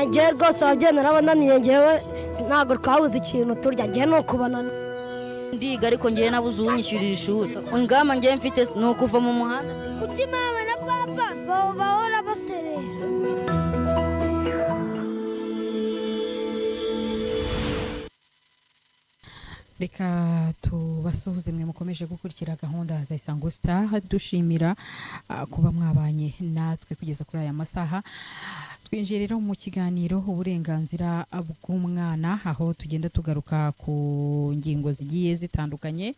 Njyewe rwose ababyeyi narabananiye, njyewe ntabwo twabuze ikintu turya, njyewe ni ukubona. Ndiga, ariko ngewe nabuze uwunyishyurira ishuri. Ingamba ngewe mfite ni ukuva mu muhanda. Kuki mama na papa bahora baserera? Reka tubasuhuze mwe mukomeje gukurikira gahunda za Isango Star, dushimira kuba mwabanye natwe kugeza kuri aya masaha. Twinjiye rero mu kiganiro Uburenganzira bw'Umwana, aho tugenda tugaruka ku ngingo zigiye zitandukanye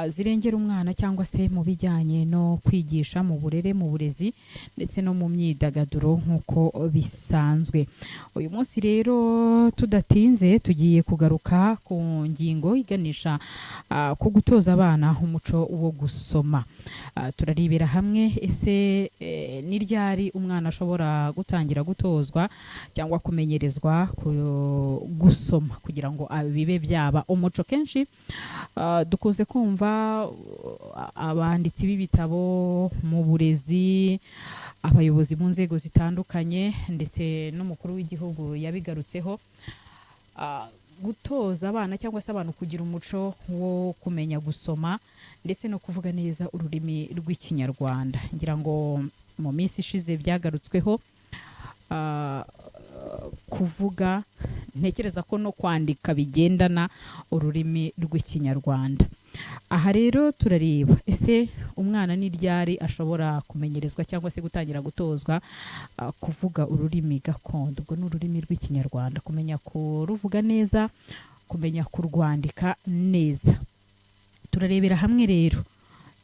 zirengera umwana, cyangwa se mu bijyanye no kwigisha, mu burere, mu burezi ndetse no mu myidagaduro nk'uko bisanzwe. Uyu munsi rero tudatinze tugiye kugaruka ku ngingo iganisha ku gutoza abana umuco wo gusoma. Turarebera hamwe ese ni ryari umwana ashobora gutangira gutozwa cyangwa kumenyerezwa gusoma kugira ngo bibe byaba umuco. Kenshi dukunze kumva abanditsi b'ibitabo mu burezi, abayobozi mu nzego zitandukanye, ndetse n'umukuru w'igihugu yabigarutseho, gutoza abana cyangwa se abantu kugira umuco wo kumenya gusoma ndetse no kuvuga neza ururimi rw'Ikinyarwanda. Ngira ngo mu minsi ishize byagarutsweho, kuvuga, ntekereza ko no kwandika bigendana ururimi rw'Ikinyarwanda. Aha rero turareba ese umwana ni ryari ashobora kumenyerezwa cyangwa se gutangira gutozwa kuvuga ururimi gakondo, ubwo ni ururimi rw'Ikinyarwanda, kumenya kuruvuga neza, kumenya kurwandika neza. Turarebera hamwe rero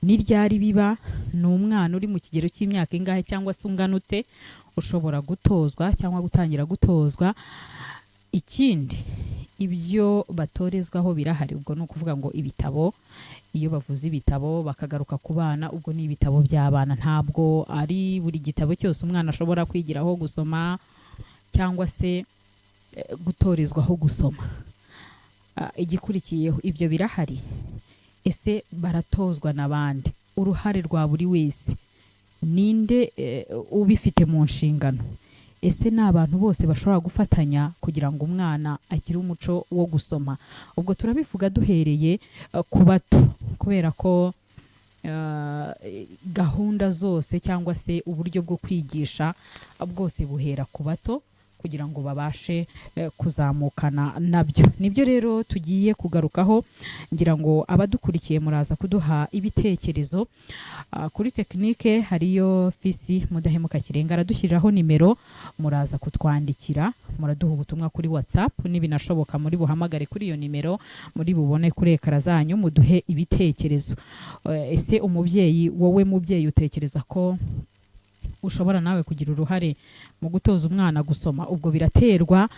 ni ryari biba, ni umwana uri mu kigero cy'imyaka ingahe cyangwa se ungana ute ushobora gutozwa cyangwa gutangira gutozwa. Ikindi, ibyo batorezwaho birahari? Ubwo ni ukuvuga ngo ibitabo, iyo bavuze ibitabo bakagaruka ku bana, ubwo ni ibitabo by'abana, ntabwo ari buri gitabo cyose umwana ashobora kwigiraho gusoma cyangwa se gutorezwaho gusoma. Igikurikiyeho, ibyo birahari? Ese baratozwa n'abandi? Uruhare rwa buri wese ninde ubifite mu nshingano? Ese ni abantu bose bashobora gufatanya kugira ngo umwana agire umuco wo gusoma? Ubwo turabivuga duhereye ku bato, kubera ko gahunda zose cyangwa se uburyo bwo kwigisha bwose buhera ku bato kugira ngo babashe kuzamukana nabyo. Nibyo rero tugiye kugarukaho. Ngira ngo abadukurikiye muraza kuduha ibitekerezo. Kuri tekinike hariyo Fisi Mudahemuka Kirenga, aradushyiriraho nimero, muraza kutwandikira, muraduha ubutumwa kuri WhatsApp, nibinashoboka muri buhamagare kuri iyo nimero muri bubone kuri ekara zanyu, muduhe ibitekerezo. Ese umubyeyi, wowe mubyeyi, utekereza ko ushobora nawe kugira uruhare mu gutoza umwana gusoma? Ubwo biraterwa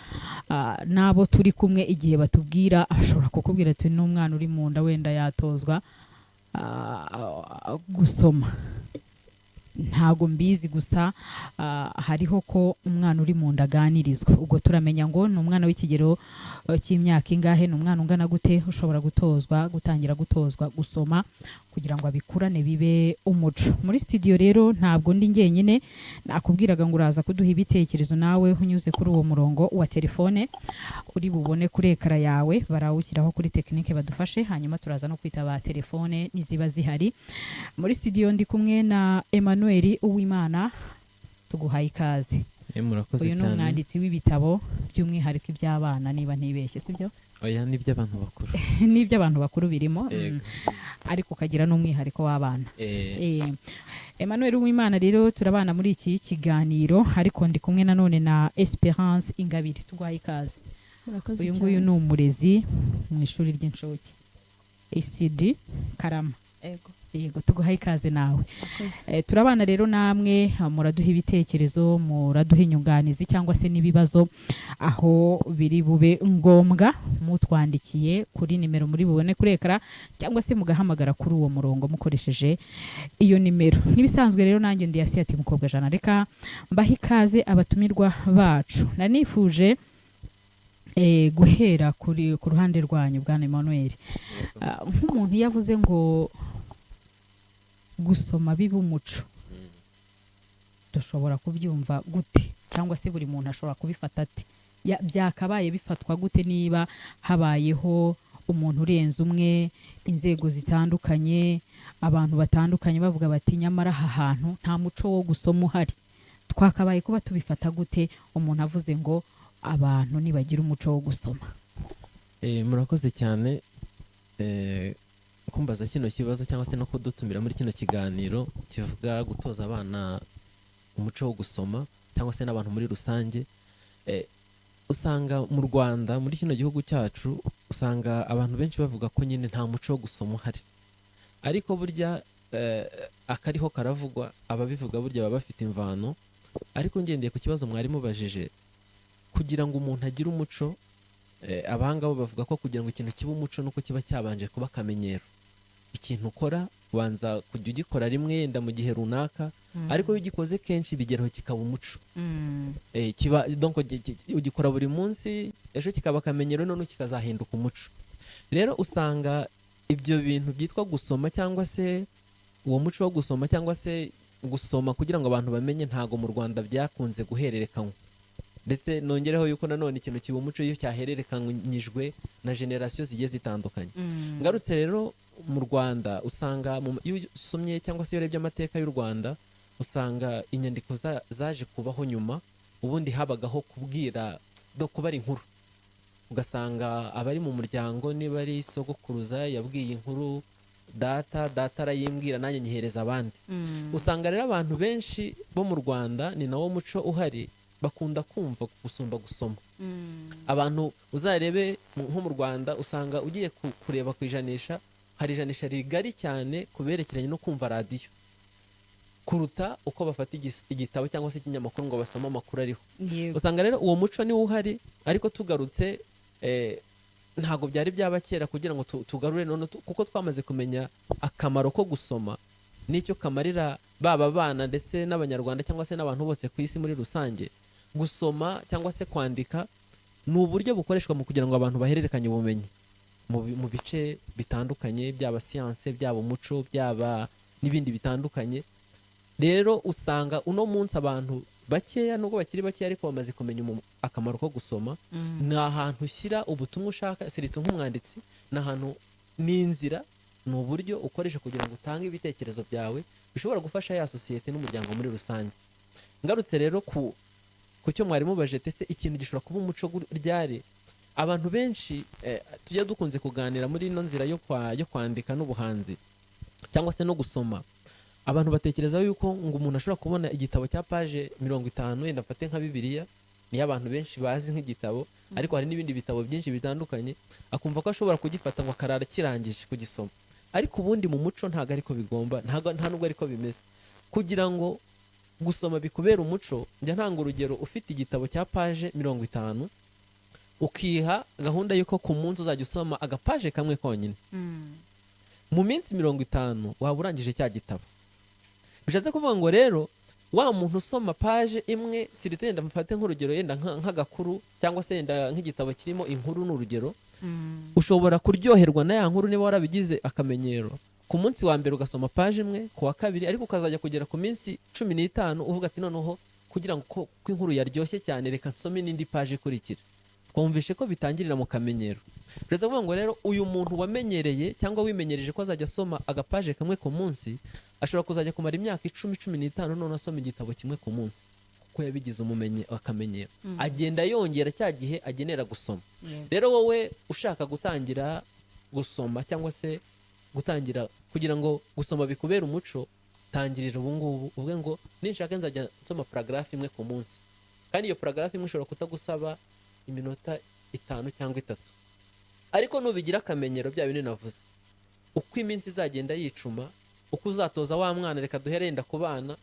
n'abo turi kumwe igihe batubwira. Ashobora kukubwira ati n'umwana uri mu nda wenda yatozwa gusoma. Ntago mbizi, gusa hariho ko umwana uri mu nda aganirizwa. Ubwo turamenya ngo ni umwana w'ikigero cy'imyaka ingahe, ni umwana ungana gute ushobora gutozwa, gutangira gutozwa gusoma kugira ngo abikurane bibe umuco. Muri studio rero ntabwo ndi njyenyine. Nakubwiraga ngo uraza kuduha ibitekerezo nawe unyuze kuri uwo murongo wa telefone uri bubone kuri ekara yawe, barawushyiraho kuri tekinike badufashe, hanyuma turaza no kwitaba telefone niziba zihari. Muri studio ndi kumwe na Emmanuel Uwimana, tuguhaye ikaze. Murakoze Uyu ni cyane. umwanditsi w'ibitabo, by'umwihariko iby'abana, niba ntibeshye, sibyo? Oya, n'iby'abantu bakuru. N'iby'abantu bakuru birimo. Yego. Ariko ukagira n'umwihariko w'abana. Emmanuel Uwimana rero turabana muri iki kiganiro, ariko ndi kumwe nanone na Esperance Ingabire, tuguhaye ikaze. Murakoze Uyu nguyu cyane. ni umurezi mu ishuri ry'incuke ECD Karama. Ego. Yego, tuguhaye ikaze nawe. Murakoze. Turabana rero namwe, muraduha ibitekerezo, muraduha inyunganizi cyangwa se n'ibibazo aho biri bube ngombwa, mutwandikiye kuri nimero muri bubone kuri ekara cyangwa se mugahamagara kuri uwo murongo mukoresheje iyo nimero. Nk'ibisanzwe rero nanjye ndi Ati Mukobwa Jana. Reka mbahe ikaze abatumirwa bacu. Nanifuje guhera ku ruhande rwanyu, bwana Emmanuel. Nk'umuntu iyo avuze ngo gusoma biba umuco, dushobora kubyumva gute? Cyangwa se buri muntu ashobora kubifata ate? Byakabaye bifatwa gute niba habayeho umuntu urenze umwe, inzego zitandukanye, abantu batandukanye bavuga bati nyamara aha hantu nta muco wo gusoma uhari? Twakabaye kuba tubifata gute umuntu avuze ngo abantu nibagira umuco wo gusoma? Murakoze cyane kumbaza kino kibazo cyangwa se no kudutumira muri kino kiganiro kivuga gutoza abana umuco wo gusoma cyangwa se n'abantu muri rusange. Usanga mu Rwanda, muri kino gihugu cyacu, usanga abantu benshi bavuga ko nyine nta muco wo gusoma uhari, ariko burya akariho karavugwa, ababivuga burya baba bafite imvano. Ariko ngendeye ku kibazo mwari mubajije, kugira ngo umuntu agire umuco, abahanga bo bavuga ko kugira ngo ikintu kibe umuco nuko kiba cyabanje kuba akamenyero. Ikintu ukora ubanza kujya ugikora rimwe yenda mu gihe runaka, ariko iyo ugikoze kenshi bigeraho kikaba umuco. Kiba donc ugikora buri munsi, ejo kikaba akamenyero, none kikazahinduka umuco. Rero usanga ibyo bintu byitwa gusoma cyangwa se uwo muco wo gusoma cyangwa se gusoma kugira ngo abantu bamenye, ntago mu Rwanda byakunze guhererekanywa. Ndetse nongereho yuko nanone ikintu kiba umuco iyo cyahererekanyijwe na generasiyo zigiye zitandukanye. Ngarutse rero mu Rwanda, usanga iyo usomye cyangwa se iyo urebye amateka y'u Rwanda, usanga inyandiko zaje kubaho nyuma. Ubundi habagaho kubwira no kubara inkuru, ugasanga abari mu muryango, niba ari sogokuruza yabwiye inkuru data, data arayimbwira, nanjye nyihereza abandi. Usanga rero abantu benshi bo mu Rwanda, ni nawo muco uhari, bakunda kumva gusumba gusoma. Abantu uzarebe nko mu Rwanda, usanga ugiye kureba ku ijanisha, hari ijanisha rigari cyane ku berekeranye no kumva radiyo kuruta uko bafata igitabo cyangwa se ikinyamakuru ngo basome amakuru ariho. Usanga rero uwo muco niwo uhari. Ariko tugarutse, ntabwo byari byaba kera kugira ngo tugarure none kuko twamaze kumenya akamaro ko gusoma n'icyo kamarira baba abana ndetse n'Abanyarwanda cyangwa se n'abantu bose ku isi muri rusange. Gusoma cyangwa se kwandika ni uburyo bukoreshwa mu kugira ngo abantu bahererekanye ubumenyi mu bice bitandukanye, byaba siyanse, byaba umuco, byaba n'ibindi bitandukanye. Rero usanga uno munsi abantu bakeya, nubwo bakiri bakeya, ariko bamaze kumenya akamaro ko gusoma. Ni ahantu ushyira ubutumwa ushaka, surtout nk'umwanditsi, ni ahantu, ni inzira, ni uburyo ukoresha kugira ngo utange ibitekerezo byawe bishobora gufasha ya sosiyete n'umuryango muri rusange. Ngarutse rero ku cyo mwari mubajije, ese ikintu gishobora kuba umuco ryari? Abantu benshi tujya dukunze kuganira muri ino nzira yo kwandika n'ubuhanzi cyangwa se no gusoma, abantu batekereza yuko ngo umuntu ashobora kubona igitabo cya paje 50, yenda mfate nka Bibiliya, niyo abantu benshi bazi nk'igitabo, ariko hari n'ibindi bitabo byinshi bitandukanye, akumva ko ashobora kugifata ngo akarara kirangije kugisoma. Ariko ubundi mu muco ntabwo ariko bigomba, ntabwo, nta nubwo ariko bimeze. Kugira ngo gusoma bikubera umuco, njya ntanga urugero: ufite igitabo cya paje 50, ukiha gahunda y'uko ku munsi uzajya usoma agapaje kamwe konyine, mu minsi 50 waba urangije cya gitabo. Bishatse kuvuga ngo rero wa muntu usoma paje imwe, surtout yenda mfate nk'urugero yenda nk'agakuru cyangwa se yenda nk'igitabo kirimo inkuru, ni urugero, ushobora kuryoherwa na ya nkuru niba warabigize akamenyero. Ku munsi wa mbere ugasoma paje imwe, ku wa kabiri, ariko ukazajya kugera ku minsi 15 uvuga ati noneho kugira ngo ko inkuru yaryoshye cyane, reka nsome n'indi paje ikurikira. Twumvishe ko bitangirira mu kamenyero. Perezida kuvuga ngo rero uyu muntu wamenyereye cyangwa wimenyereje ko azajya asoma agapaje kamwe ku munsi, ashobora kuzajya kumara imyaka 10, 15, none asoma igitabo kimwe ku munsi, kuko yabigize umumenye, akamenyero, agenda yongera cya gihe agenera gusoma. Rero wowe ushaka gutangira gusoma cyangwa se gutangira kugira ngo gusoma bikubere umuco, tangirira ubu ngubu, uvuge ngo ninshaka nzajya nsoma paragraphe imwe ku munsi. Kandi iyo paragraphe imwe ishobora kutagusaba iminota 5 cyangwa 3, ariko nubigira akamenyero, bya bindi navuze, uko iminsi izagenda yicuma, uko uzatoza wa mwana, reka duhere yenda ku bana,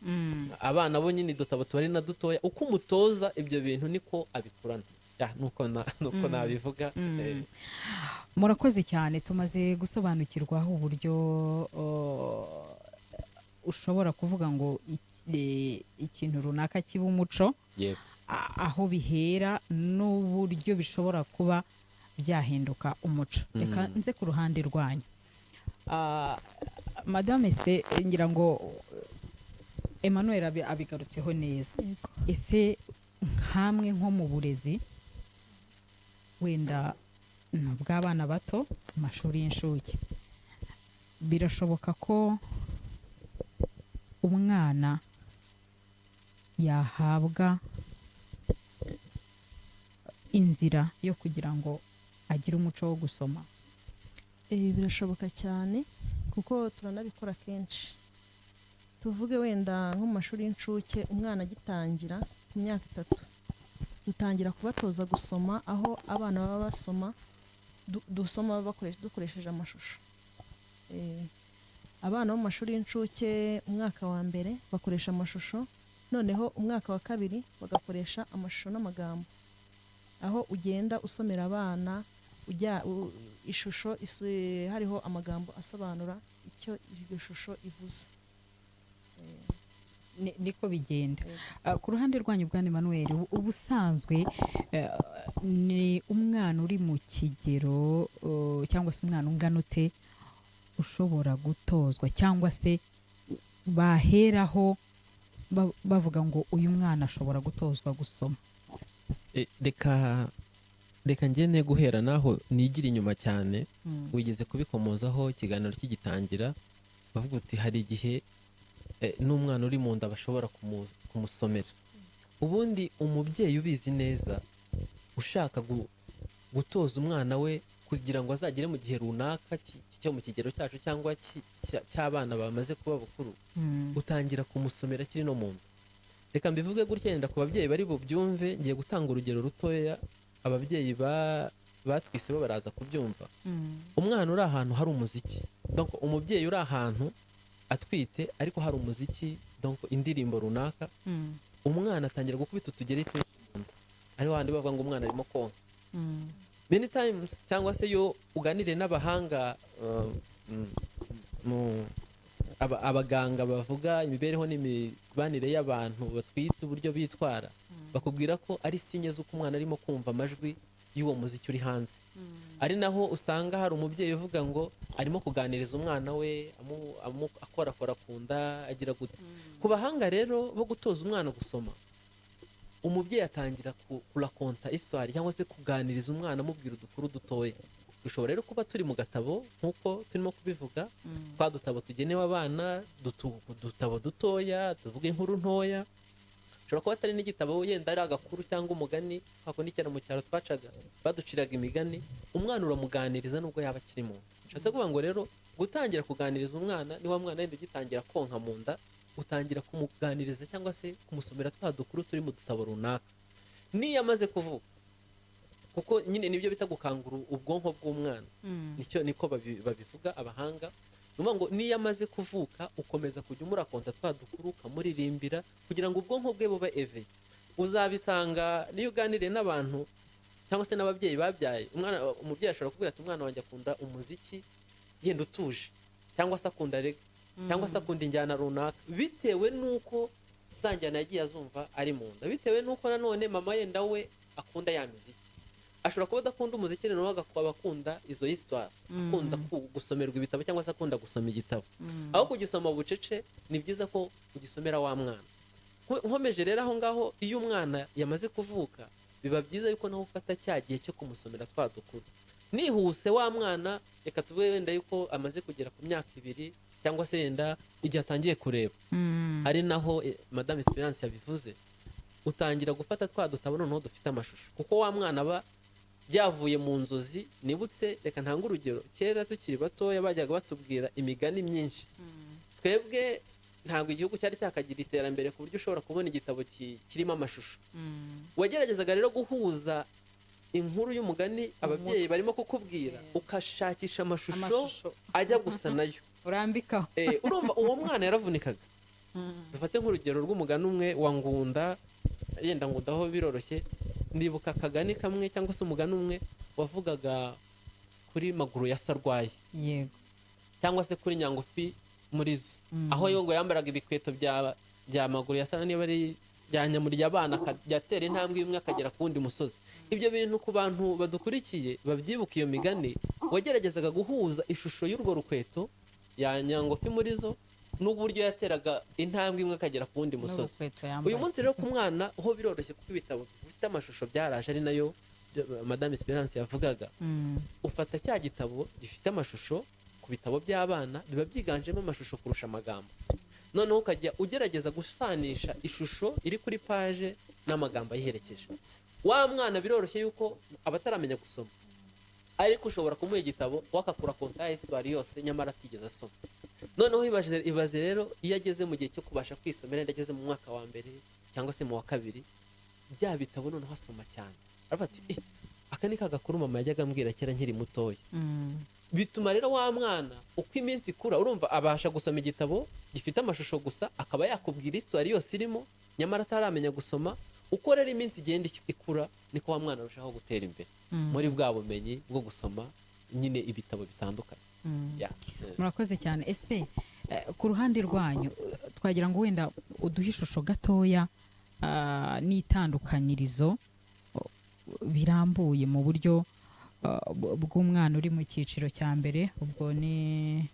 abana bo nyine udutabo tuba ari na dutoya, uko umutoza ibyo bintu niko abikurana. Ya, nuko nabivuga. Murakoze cyane. Tumaze gusobanukirwa uburyo ushobora kuvuga ngo ikintu runaka kiba umuco, aho bihera n'uburyo bishobora kuba byahinduka umuco. Reka nze ku ruhande rwanyu. Madame Espe, ngira ngo Emmanuel abigarutseho neza. Ese Nkamwe nko mu burezi, wenda ni ubw'abana bato mu mashuri y'incuke, birashoboka ko umwana yahabwa inzira yo kugira ngo agire umuco wo gusoma? Birashoboka cyane, kuko turanabikora kenshi. Tuvuge wenda nko mu mashuri y'incuke, umwana agitangira ku myaka 3, dutangira kubatoza gusoma, aho abana baba basoma, dusoma dukoresheje amashusho. Abana bo mu mashuri y'incuke, umwaka wa mbere bakoresha amashusho, noneho umwaka wa kabiri bagakoresha amashusho n'amagambo, aho ugenda usomera abana ujya ishusho hariho amagambo asobanura icyo iryo shusho ivuze. Niko bigenda. Ku ruhande rwanyu, bwana Emmanuel, ubusanzwe ni umwana uri mu kigero cyangwa se umwana ungana ute ushobora gutozwa, cyangwa se baheraho bavuga ngo uyu mwana ashobora gutozwa gusoma? Reka ngende guhera naho nigira inyuma cyane. Wigeze kubikomozaho ikiganiro kigitangira, bavuga uti hari igihe n'umwana uri mu nda bashobora kumusomera. Ubundi umubyeyi ubizi neza, ushaka gutoza umwana we kugira ngo azagere mu gihe runaka cyo mu kigero cyacu cyangwa cy'abana bamaze kuba bakuru, utangira kumusomera akiri no mu nda. Reka mbivuge gutya, yenda ku babyeyi bari bubyumve, ngiye gutanga urugero rutoya, ababyeyi batwise bo baraza kubyumva. Umwana uri ahantu hari umuziki, donc umubyeyi uri ahantu atwite ariko hari umuziki, donc indirimbo runaka, umwana atangira gukubita utugeri twinshi mu nda, ariho handi bavuga ngo umwana arimo konka. Many times, cyangwa se iyo uganiriye n'abahanga, abaganga bavuga imibereho n'imibanire y'abantu batwite, uburyo bitwara, bakubwira ko ari signe z'uko umwana arimo kumva amajwi y'uwo muziki uri hanze. Ari naho usanga hari umubyeyi uvuga ngo arimo kuganiriza umwana we, akorakora ku nda, agira gute. Ku bahanga rero bo gutoza umwana gusoma, umubyeyi atangira kurakonta histoire cyangwa se kuganiriza umwana, amubwira udukuru dutoya. Dushobora rero kuba turi mu gatabo nk'uko turimo kubivuga, twa dutabo tugenewe abana, udutabo dutoya tuvuga inkuru ntoya. Ushobora kuba atari n'igitabo, yenda ari agakuru cyangwa umugani, kwa kundi kera mu cyaro twacaga, baduciraga imigani. Umwana uramuganiriza nubwo yaba akiri mu nda. Ushatse kuvuga ngo rero gutangira kuganiriza umwana, ni wa mwana wenda ugitangira konka mu nda, utangira kumuganiriza cyangwa se kumusomera twa dukuru turi mu dutabo runaka. Niyo amaze kuvuka, kuko nyine nibyo bita gukangura ubwonko bw'umwana, nicyo niko babivuga abahanga. Ni ukuvuga ngo niyo amaze kuvuka, ukomeza kujya umurakonta twa dukuru, ukamuririmbira kugira ngo ubwonko bwe bube éveillé. Uzabisanga niyo uganiriye n'abantu cyangwa se n'ababyeyi babyaye umwana, umubyeyi ashobora kubwira ati umwana wanjye akunda umuziki yenda utuje, cyangwa se akunda reggae, cyangwa se akunda injyana runaka, bitewe n'uko za njyana yagiye azumva ari mu nda, bitewe n'uko nanone mama yenda we akunda ya miziki. Ashobora kuba adakunda umuziki, noneho akaba akunda izo histoire, akunda gusomerwa ibitabo cyangwa se akunda gusoma igitabo. Aho kugisoma bucece, ni byiza ko ugisomera wa mwana. Nkomeje rero aho ngaho, iyo umwana yamaze kuvuka, biba byiza yuko nawe ufata cya gihe cyo kumusomera twa dukuru. Nihuse, wa mwana, reka tuve wenda yuko amaze kugera ku myaka 2, cyangwa se yenda igihe atangiye kureba, ari naho Madame Esperance yabivuze, utangira gufata twa dutabo noneho dufite amashusho, kuko wa mwana aba byavuye mu nzozi. Nibutse, reka ntange urugero, kera tukiri batoya bajyaga batubwira imigani myinshi. Twebwe ntabwo igihugu cyari cyakagira iterambere ku buryo ushobora kubona igitabo kirimo amashusho. Wageragezaga rero guhuza inkuru y'umugani ababyeyi barimo kukubwira, ukashakisha amashusho Amashusho. ajya gusa nayo. Urambikaho. Urumva uwo mwana yaravunikaga. Dufate nk'urugero rw'umugani umwe wa Ngunda, yenda Ngunda aho biroroshye. Ndibuka akagani kamwe cyangwa se umugani umwe wavugaga kuri maguru ya sarwaye, cyangwa se kuri nyangufi muri zo, aho yo ngo yambaraga ibikweto bya maguru ya sara, niba ari bya nyamurya abana, akajya atera intambwe imwe akagera ku wundi musozi. Ibyo bintu ku bantu badukurikiye babyibuka, iyo migani wageragezaga guhuza ishusho y'urwo rukweto ya nyangufi muri zo. n'uburyo yateraga intambwe imwe akagera ku wundi musozi. N'urukweto yambaye. Uyu munsi rero ku mwana ho biroroshye, kuko ibitabo bifite amashusho byaraje, ari nayo Madame Esperance yavugaga. Ufata cya gitabo gifite amashusho, ku bitabo by'abana biba byiganjemo amashusho kurusha amagambo, noneho ukajya ugerageza gusanisha ishusho iri kuri paje n'amagambo ayiherekeje. Wa mwana biroroshye yuko aba ataramenya gusoma, ariko ushobora kumuha igitabo wakakura konta ya histoire yose, nyamara atigeze asoma. Noneho ibaze rero iyo ageze mu gihe cyo kubasha kwisomera, yenda ageze mu mwaka wa mbere cyangwa se mu wa kabiri, bya bitabo noneho asoma cyane, aravuga ati: "Eh, aka ni ka gakuru mama yajyaga ambwira kera nkiri mutoya." Bituma rero wa mwana uko iminsi ikura, urumva abasha gusoma igitabo gifite amashusho gusa, akaba yakubwira histoire yose irimo, nyamara ataramenya gusoma. Uko rero iminsi igenda ikura, niko wa mwana arushaho gutera imbere muri bwa bumenyi bwo gusoma nyine ibitabo bitandukanye. Yeah. Murakoze cyane. Ese ku ruhande rwanyu, twagira ngo wenda uduhe ishusho gatoya n'itandukanyirizo birambuye mu buryo bw'umwana uri mu cyiciro cya mbere, ubwo ni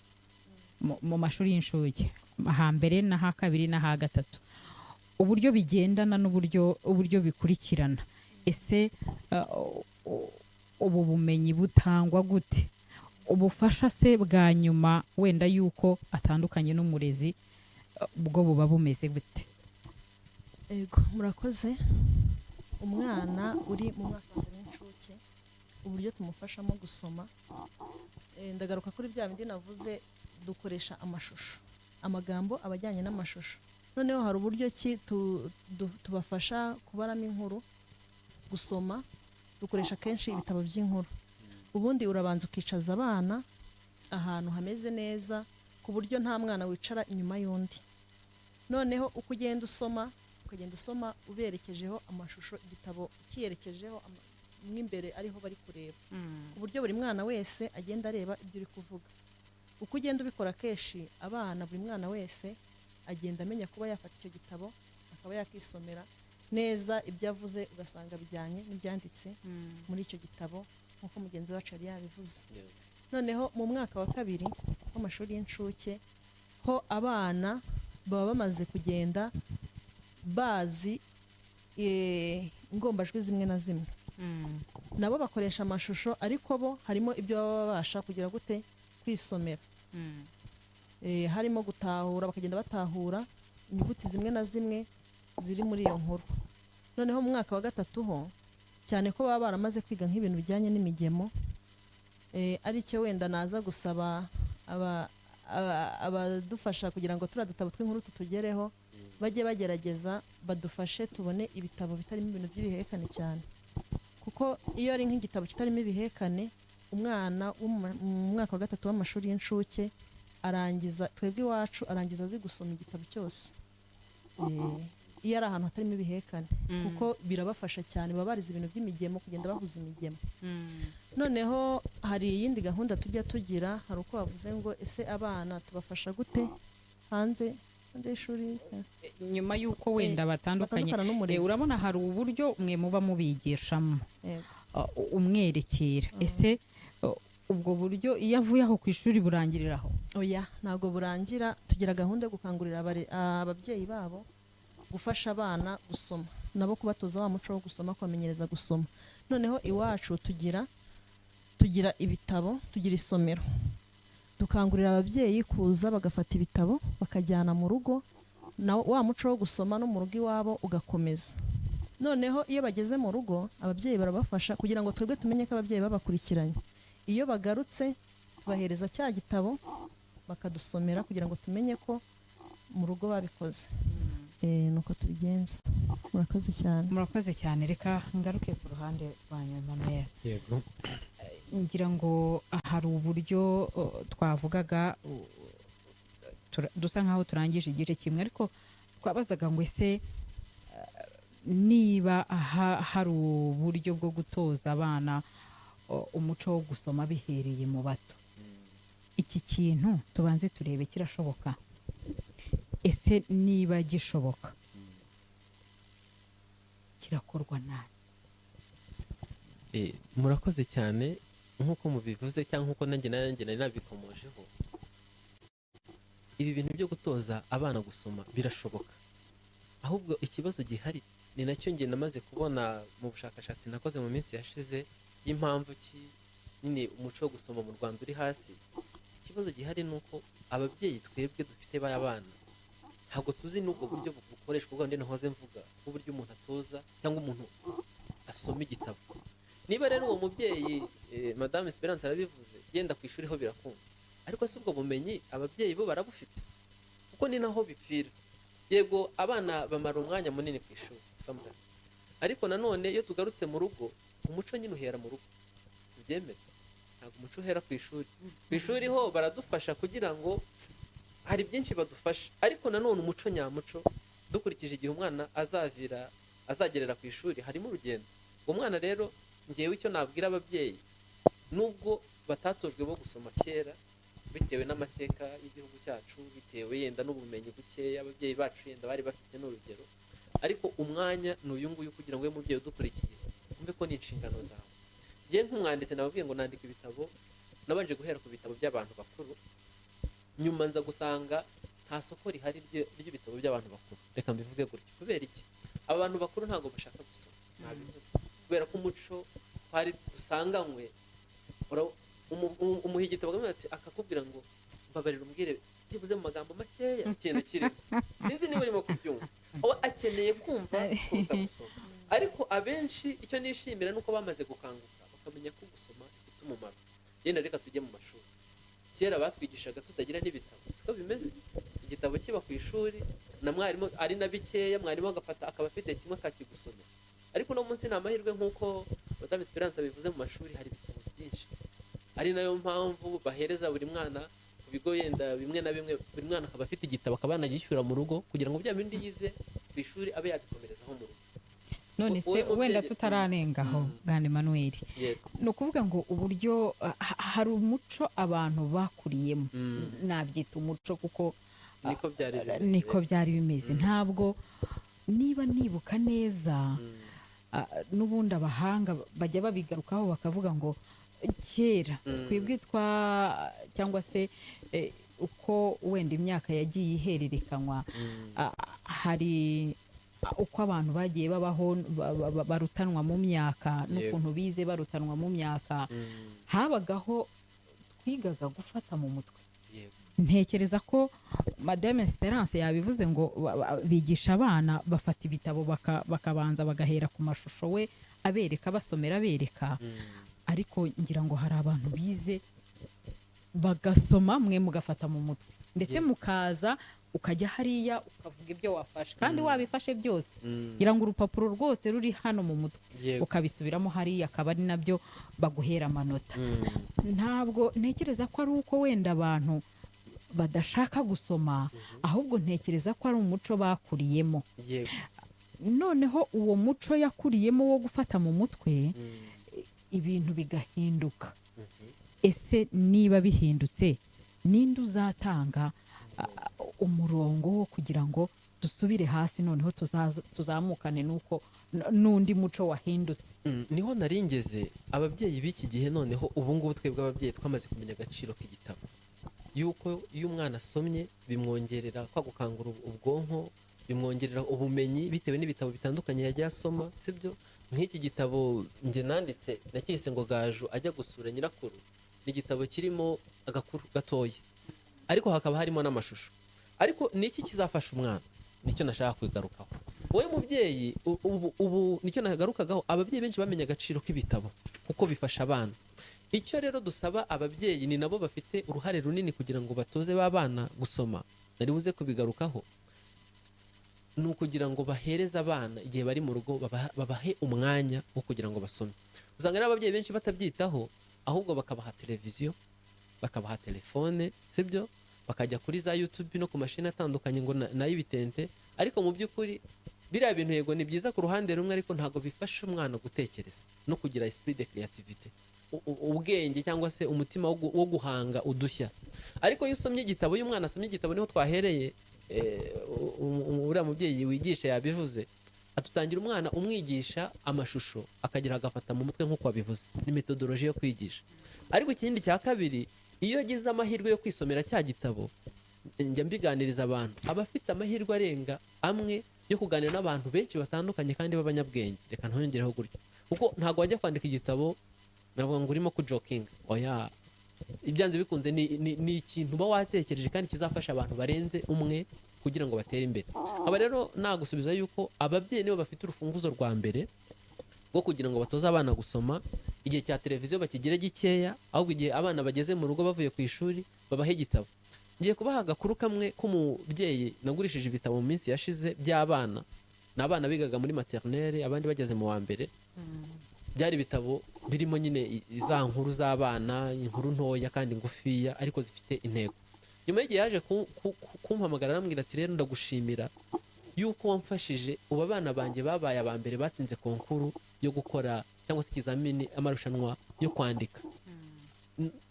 mu mashuri y'incuke, hambere n'aha kabiri n'aha gatatu, uburyo bigendana n'uburyo uburyo bikurikirana. Ese ubu bumenyi butangwa gute? Ubufasha se bwa nyuma wenda yuko atandukanye n'umurezi, bwo buba bumeze gute? Ego, murakoze. Umwana uri mu mwaka wa mbere w'incuke, uburyo tumufashamo gusoma, ndagaruka kuri bya bindi navuze, dukoresha amashusho, amagambo aba ajyanye n'amashusho. Noneho hari uburyo ki tubafasha kubaramo inkuru, gusoma dukoresha kenshi ibitabo by'inkuru. Ubundi urabanza ukicaza abana ahantu hameze neza, ku buryo nta mwana wicara inyuma y'undi. Noneho uko ugenda usoma, ukagenda usoma uberekejeho amashusho, igitabo kiyerekejeho mo imbere ariho bari kureba, ku buryo buri mwana wese agenda areba ibyo uri kuvuga. Uko ugenda ubikora kenshi, abana, buri mwana wese agenda amenya kuba yafata icyo gitabo akaba yakisomera neza ibyo avuze, ugasanga bijyanye n'ibyanditse muri icyo gitabo, nk'uko mugenzi wacu yari yabivuze. Noneho mu mwaka wa kabiri w'amashuri y'incuke ho, abana baba bamaze kugenda bazi ingombajwi zimwe na zimwe. Nabo bakoresha amashusho, ariko bo harimo ibyo baba babasha kugira gute, kwisomera. Harimo gutahura, bakagenda batahura inyuguti zimwe na zimwe ziri muri iyo nkuru. Noneho mu mwaka wa gatatu ho, cyane ko baba baramaze kwiga nk'ibintu bijyanye n'imigemo, ari cyo wenda naza gusaba abadufasha kugira ngo turiya dutabo tw'inkuru tutugereho, bajye bagerageza badufashe tubone ibitabo bitarimo ibintu by'ibihekane cyane, kuko iyo ari nk'igitabo kitarimo ibihekane, umwana wo mu mwaka wa gatatu w'amashuri y'incuke arangiza, twebwe iwacu arangiza azi gusoma igitabo cyose. Iyo ari ahantu hatarimo ibihekane, kuko birabafasha cyane, baba barize ibintu by'imigemo, kugenda bahuza imigemo. Noneho hari iyindi gahunda tujya tugira. Hari uko bavuze ngo ese abana tubafasha gute hanze y'ishuri nyuma y'uko wenda batandukanye batandukana n'umurezi? Urabona hari uburyo mwe muba mubigishamo, Yego. Umwerekera. Ese ubwo buryo iyo avuye aho ku ishuri burangirira aho? Oya, ntabwo burangira. Tugira gahunda yo gukangurira ababyeyi babo gufasha abana gusoma, nabo kubatoza wa muco wo gusoma, kubamenyereza gusoma. Noneho iwacu tugira ibitabo, tugira isomero. Dukangurira ababyeyi kuza bagafata ibitabo bakajyana mu rugo, na wa muco wo gusoma no mu rugo iwabo ugakomeza. Noneho iyo bageze mu rugo, ababyeyi barabafasha kugira ngo twebwe tumenye ko ababyeyi babakurikiranye. Iyo bagarutse, tubahereza cya gitabo bakadusomera kugira ngo tumenye ko mu rugo babikoze. Nuko tubigenza. Murakoze cyane. Murakoze cyane. Reka ngaruke ku ruhande rwa Emmanuel. Yego. Ngira ngo hari uburyo twavugaga, dusa nkaho turangije igice kimwe, ariko twabazaga ngo ese niba hari uburyo bwo gutoza abana umuco wo gusoma bihereye mu bato, iki kintu tubanze turebe kirashoboka? Ese niba gishoboka, kirakorwa nabi? Murakoze cyane. Nk'uko mubivuze cyangwa nk'uko nanjye nari nabikomojeho. Ibi bintu byo gutoza abana gusoma birashoboka. Ahubwo ikibazo gihari ni nacyo njye namaze kubona mu bushakashatsi nakoze mu minsi yashize y'impamvu ki nyine umuco wo gusoma mu Rwanda uri hasi. Ikibazo gihari ni uko ababyeyi twebwe dufite b'abana ntabwo tuzi n'ubwo buryo bukoreshwa ubwo ndi nahoze mvuga, bw'uburyo umuntu atoza cyangwa umuntu asoma igitabo. Niba rero uwo mubyeyi, Madame Esperance arabivuze, yenda ku ishuri ho birakunda, ariko si ubwo bumenyi ababyeyi bo barabufite, kuko ni naho bipfira. Yego, abana bamara umwanya munini ku ishuri sometimes, ariko nanone iyo tugarutse mu rugo, umuco nyine uhera mu rugo, tubyemere. Ntabwo umuco uhera ku ishuri. Ku ishuri ho baradufasha kugira ngo hari byinshi badufasha, ariko nanone umuco nyamuco, dukurikije igihe umwana azavira azagerera ku ishuri, harimo urugendo. Umwana rero, ngewe icyo nabwira ababyeyi, nubwo batatojwe bo gusoma kera bitewe n'amateka y'igihugu cyacu, bitewe yenda n'ubumenyi bukeya ababyeyi bacu yenda bari bafite n'urugero, ariko umwanya ni uyu nguyu kugira ngo ube mubyeyi udukurikiye wumve ko ni inshingano zawe. Ngewe nk'umwanditsi nababwiye ngo nandika ibitabo, nabanje guhera ku bitabo by'abantu bakuru, nyuma nza gusanga nta soko rihari ry'ibitabo by'abantu bakuru. Reka mbivuge gutyo. Kubera iki? Aba bantu bakuru ntabwo bashaka gusoma, nabivuze, kubera ko umuco twari dusanganywe umuha igitabo akamubwira ati, akakubwira ngo mbabarira umbwire byibuze mu magambo makeya ikintu kirimo, sinzi niba urimo kubyumva. Aho akeneye kumva kuruta gusoma. Ariko abenshi icyo nishimira ni uko bamaze gukanguka bakamenya ko gusoma bifite umumaro. Yenda reka tujye mu mashuri. Kera batwigishaga tutagira n'ibitabo, siko bimeze? Igitabo kiba ku ishuri na mwarimu ari na bikeya, mwarimu agafata akaba afite kimwe akakigusomera. Ariko uno munsi ni amahirwe, nk'uko Madame Esperance abivuze, mu mashuri hari ibitabo byinshi, ari nayo mpamvu bahereza buri mwana ku bigo yenda bimwe na bimwe, buri mwana akaba afite igitabo, akaba yanagishyura mu rugo kugira ngo bya bindi yize ku ishuri abe yabikomerezaho mu rugo. None se Wowe mubyeyi- wenda tutararengaho, bwana Emmanuel, Yego. ni ukuvuga ngo uburyo hari umuco abantu bakuriyemo, nabyita umuco kuko Niko byari bimeze. Niko byari bimeze. Ntabwo niba nibuka neza, n'ubundi abahanga bajya babigarukaho bakavuga ngo kera twebwe twa cyangwa se uko wenda imyaka yagiye ihererekanywa, hari uko abantu bagiye babaho barutanwa mu myaka n'ukuntu bize barutanwa mu myaka, habagaho twigaga gufata mu mutwe. Ntekereza ko Madame Esperance yabivuze ngo bigisha abana bafata ibitabo bakabanza bagahera ku mashusho, we abereka, basomera abereka. Ariko ngira ngo hari abantu bize bagasoma, mwe mugafata mu mutwe, ndetse mukaza ukajya hariya ukavuga ibyo wafashe kandi wabifashe byose, ngira ngo urupapuro rwose ruri hano mu mutwe, ukabisubiramo hariya, akaba ari nabyo baguhera amanota. Ntabwo ntekereza ko ari uko wenda abantu badashaka gusoma, ahubwo ntekereza ko ari umuco bakuriyemo. Noneho uwo muco yakuriyemo wo gufata mu mutwe, ibintu bigahinduka. Ese niba bihindutse, ninde uzatanga umurongo wo kugira ngo dusubire hasi, noneho tuzamukane n'uko n'undi muco wahindutse? Niho nari ngeze. Ababyeyi b'iki gihe noneho ubu ngubu, twebwe ababyeyi twamaze kumenya agaciro k'igitabo, yuko iyo umwana asomye bimwongerera kwa gukangura ubwonko, bimwongerera ubumenyi bitewe n'ibitabo bitandukanye yagiye asoma, sibyo? Nk'iki gitabo njye nanditse nakise ngo "Gaju ajya gusura nyirakuru". Ni igitabo kirimo agakuru gatoya, ariko hakaba harimo n'amashusho. Ariko ni iki kizafasha umwana? Nicyo nashaka kugarukaho. Wowe mubyeyi, ubu nicyo nagarukagaho. Ababyeyi benshi bamenye agaciro k'ibitabo kuko bifasha abana. Icyo rero dusaba ababyeyi, ni nabo bafite uruhare runini kugira ngo batoze ba bana gusoma, nari buze kubigarukaho, ni ukugira ngo bahereze abana igihe bari mu rugo, babahe umwanya wo kugira ngo basome. Usanga rero ababyeyi benshi batabyitaho, ahubwo bakabaha televiziyo, bakabaha telefone, sibyo? Bakajya kuri za YouTube no ku mashini atandukanye ngo n'ay'ibitente. Ariko mu by'ukuri biriya bintu, yego ni byiza ku ruhande rumwe, ariko ntabwo bifasha umwana gutekereza no kugira esprit de créativité, ubwenge cyangwa se umutima wo guhanga udushya. Ariko iyo usomye igitabo, iyo umwana asomye igitabo, niho twahereye, uriya mubyeyi wigisha yabivuze, atutangira umwana umwigisha amashusho, akagera agafata mu mutwe nk'uko wabivuze, ni methodologie yo kwigisha. Ariko ikindi cya kabiri, iyo agize amahirwe yo kwisomera cya gitabo Njya mbiganiriza abantu, aba afite amahirwe arenga amwe yo kuganira n'abantu benshi batandukanye kandi b'abanyabwenge. Reka ntongeraho gutyo, kuko ntabwo wajya kwandika igitabo navuga ngo urimo kujokinga. Oya, ibyanze bikunze ni ikintu uba watekereje kandi kizafasha abantu barenze umwe kugira ngo batere imbere. Aba rero nagusubiza yuko ababyeyi nibo bafite urufunguzo rwa mbere rwo kugira ngo batoze abana gusoma. Igihe cya televiziyo bakigire gikeya, ahubwo igihe abana bageze mu rugo bavuye ku ishuri babahe igitabo. Ngiye kubaha agakuru kamwe k'umubyeyi nagurishije ibitabo mu minsi yashize by'abana. Ni abana bigaga muri maternelle, abandi bageze mu wa mbere. Byari ibitabo birimo nyine za nkuru z'abana, inkuru ntoya kandi ngufiya ariko zifite intego. Nyuma y'igihe yaje kumpamagara, arambwira ati: "Rero ndagushimira yuko wamfashije, ubu abana banjye babaye aba mbere, batsinze concours yo gukora cyangwa se ikizamini, amarushanwa yo kwandika,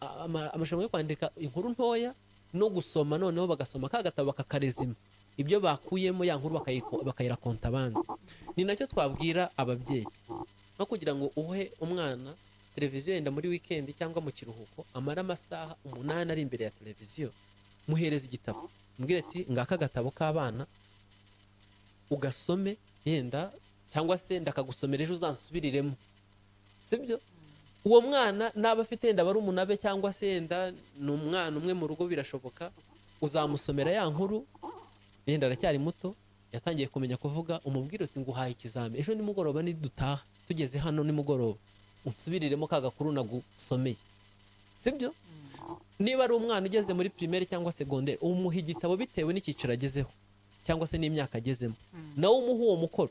amarushanwa yo kwandika inkuru ntoya no gusoma, noneho bagasoma ka gatabo bakakarezima, ibyo bakuyemo ya nkuru bakayirakonta abandi." Ni nacyo twabwira ababyeyi: nko kugira ngo uhe umwana televiziyo yenda muri wikendi cyangwa mu kiruhuko, amara amasaha 8 ari imbere ya televiziyo, muhereza igitabo, mubwire ati: "Ngaka agatabo k'abana, ugasome yenda, cyangwa se ndakagusomera ejo uzansubiriremo." Sibyo? Uwo mwana naba afite yenda barumuna be, cyangwa se yenda ni umwana umwe mu rugo, birashoboka, uzamusomera ya nkuru. Yenda aracyari muto, yatangiye kumenya kuvuga, umubwire uti: "Nguhaye ikizami, ejo nimugoroba nidutaha, tugeze hano nimugoroba, unsubiriremo ka gakuru nagusomeye." Sibyo? Niba ari umwana ugeze muri primaire cyangwa secondaire, umuha igitabo bitewe n'icyiciro agezeho cyangwa se n'imyaka agezemo, nawe umuha uwo mukoro.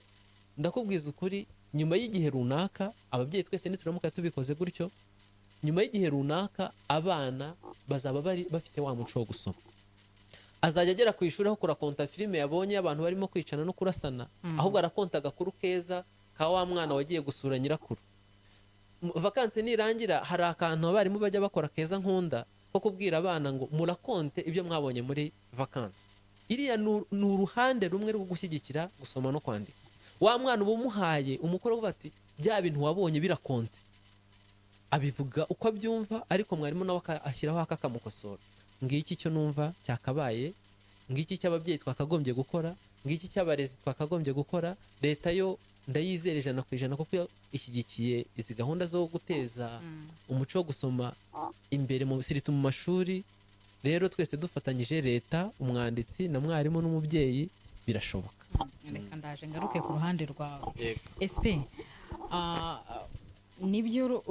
Ndakubwiza ukuri, nyuma y'igihe runaka, ababyeyi twese nituramuka tubikoze gutyo, nyuma y'igihe runaka abana bazaba bari bafite wa muco wo gusoma. Azajya agera ku ishuri, aho kurakonta filime yabonye abantu barimo kwicana no kurasana, ahubwo arakonta agakuru keza ka wa mwana wagiye gusura nyirakuru. Vacances nirangira, hari akantu abarimu bajya bakora keza nkunda, ko kubwira abana ngo: "Murakonte ibyo mwabonye muri vacances." Iriya ni uruhande rumwe rwo gushyigikira gusoma no kwandika. Wa mwana uba umuhaye umukoro uvuga ati: "Bya bintu wabonye birakonte." Abivuga uko abyumva, ariko mwarimu nawe ashyiraho akamukosora. Ngiki icyo numva cyakabaye, ngiki cy'ababyeyi twakagombye gukora, ngiki cy'abarezi twakagombye gukora. Leta yo ndayizera 100%, kuko yo ishyigikiye izi gahunda zo guteza umuco wo gusoma imbere mu surtout mu mashuri. Rero twese dufatanyije, leta, umwanditsi na mwarimu n'umubyeyi, birashoboka. Reka ndaje ngaruke ku ruhande rwawe. SP, nibyo,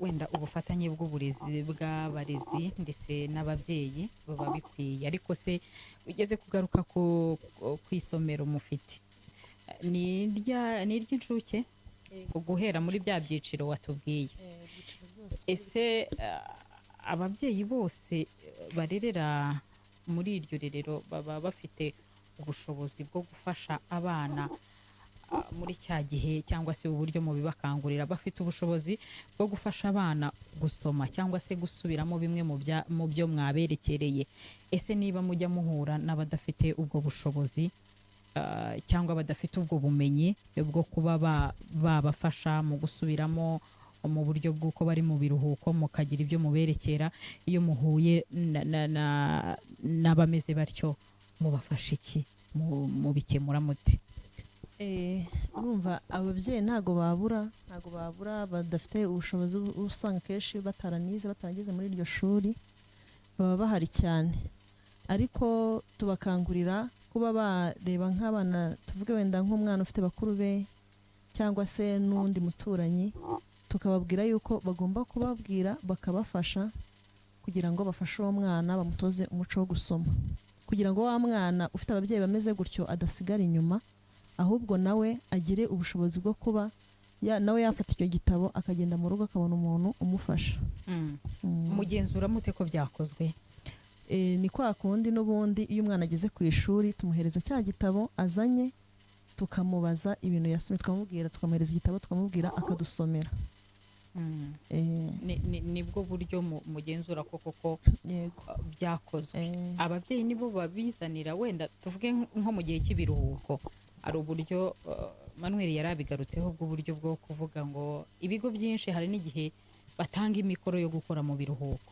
wenda ubufatanye bw'uburezi, bw'abarezi ndetse n'ababyeyi buba bikwiye, ariko se ugeze kugaruka ku isomero mufite, ni iry'incuke guhera muri bya byiciro watubwiye? Ibyiciro byose. Ese ababyeyi bose barerera muri iryo rerero baba bafite ubushobozi bwo gufasha abana muri cya gihe, cyangwa se uburyo mubibakangurira, bafite ubushobozi bwo gufasha abana gusoma cyangwa se gusubiramo bimwe mu byo mwaberekereye? Ese niba mujya muhura n'abadafite ubwo bushobozi cyangwa badafite ubwo bumenyi bwo kuba babafasha mu gusubiramo mu buryo bw'uko bari mu biruhuko, mukagira ibyo muberekera, iyo muhuye n'abameze batyo mubafasha iki? Mubikemura mute? Urumva ababyeyi ntago babura badafite ubushobozi. Uba usanga akenshi bataranize, batarageze muri iryo shuri, baba bahari cyane, ariko tubakangurira kuba bareba nk'abana, tuvuge wenda nk'umwana ufite bakuru be cyangwa se n'undi muturanyi, tukababwira yuko bagomba kubabwira bakabafasha kugira ngo bafashe uwo mwana, bamutoze umuco wo gusoma, kugira ngo wa mwana ufite ababyeyi bameze gutyo adasigara inyuma, ahubwo nawe agire ubushobozi bwo kuba nawe yafata icyo gitabo akagenda mu rugo akabona umuntu umufasha. Mugenzura mute ko byakozwe? Ni kwa kundi n'ubundi, iyo umwana ageze ku ishuri tumuhereza cya gitabo azanye, tukamubaza ibintu yasomye, tukamubwira, tukamuhereza igitabo, tukamubwira akadusomera. Nibwo buryo mugenzura ko koko Yego. Byakozwe? Ababyeyi nibo babizanira? Wenda tuvuge nko mu gihe cy'ibiruhuko, hari uburyo, Manuel yari abigarutseho, bw'uburyo bwo kuvuga ngo ibigo byinshi hari n'igihe batanga imikoro yo gukora mu biruhuko.